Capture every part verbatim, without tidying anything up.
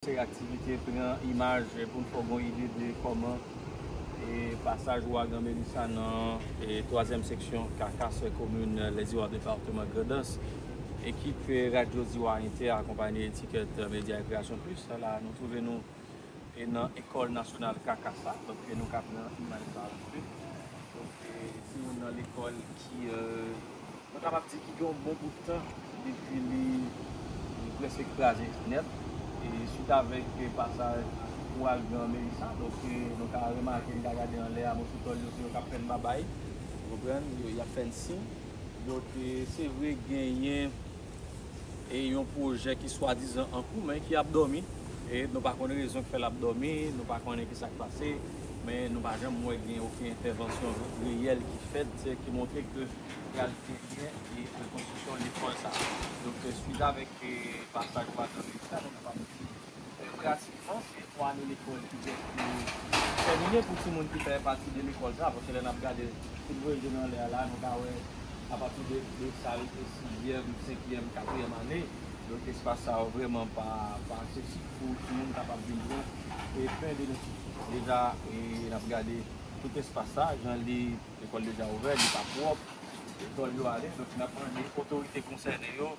Seri aktivite pran imaj pou n fè w gen yon ide de kòman e pasaj ouragan Melissa nan e twazyèm seksyon Kakas, komin Lèziwa, depatman Grandans. Ekip Radyo Ziwa Entè akonpanye Etikèt Medya e Kreyasyon Plis la, nou twouve nou e nan Ekòl Nasyonal Kakas la. Donk, nou ka pran imaj sa a. Donk, e, se youn nan lekòl ki, e, nou kapab di ki gen yon bon bout tan depi li, li prèske kraze nèt. E swit avèk, e, pasaj ouragan Melissa, donk, e, nou ka remake, nou ka gade anlè a, mòso tòl yo, se yo k ap fè n babay. Ou konprann? Yo, y ap fè n siy. Donk, e, se vre genyen e yon pwojè ki swadizan an kou, men ki ap dòmi. E nou pa konn rezon ki fè l ap dòmi, nou pa konnen ki sa k pase, men nou pa janm wè gen okenn entèvansyon reyèl ki fèt, ki montre ke pral genyen e rekonstriksyon lekòl sa a. Donk, e, swit avèk e pasaj ouragan Melissa, nou kapab di, e, pratikman, se yon ane lekòl ki prèske tèmine pou timoun ki fè pati de lekòl sa a, paske lè n ap gade, si n voye je n anlè a la, nou ka wè apati de, de sal e sizyèm, senkyèm, katriyèm ane. Donk, espas sa yo vrèman pa, pa aksesib pou timoun kapab vin pran e pen de lekòl. Deja, e, n ap gade tout espas sa, jan li, lekòl deja ouvè, li pa pwòp, e tòl yo ale. Donk, n ap mande otorite konsène yo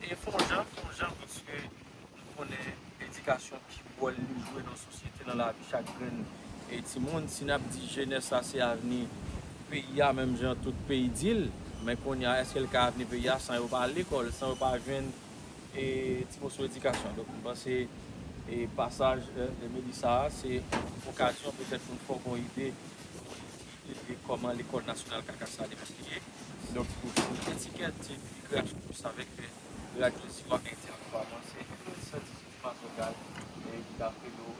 e fè yon jan, fè yon jan, paske nou konnen edikasyon ki wòl li jwe nan sosyete, nan lavi chak grenn e timoun. Si n ap di jenès la se avni peyi a, menm jan tout peyi di l, men kounye a, èske l ka avni peyi a san yo pa al lekòl, san yo pa jwenn e ti moso edikasyon? Donk, m panse e pasaj e, e Melissa a, se okazyon petèt pou n fè w gen yon ide de, de kòman lekòl nasyonal Kakas la li ye. Donk, pou, pou Etikèt, se Kreyasyon Plis avèk e Radyo Ziwa Entè, apwobableman se mil san dizuit Mazòkal e ki t ap fè yo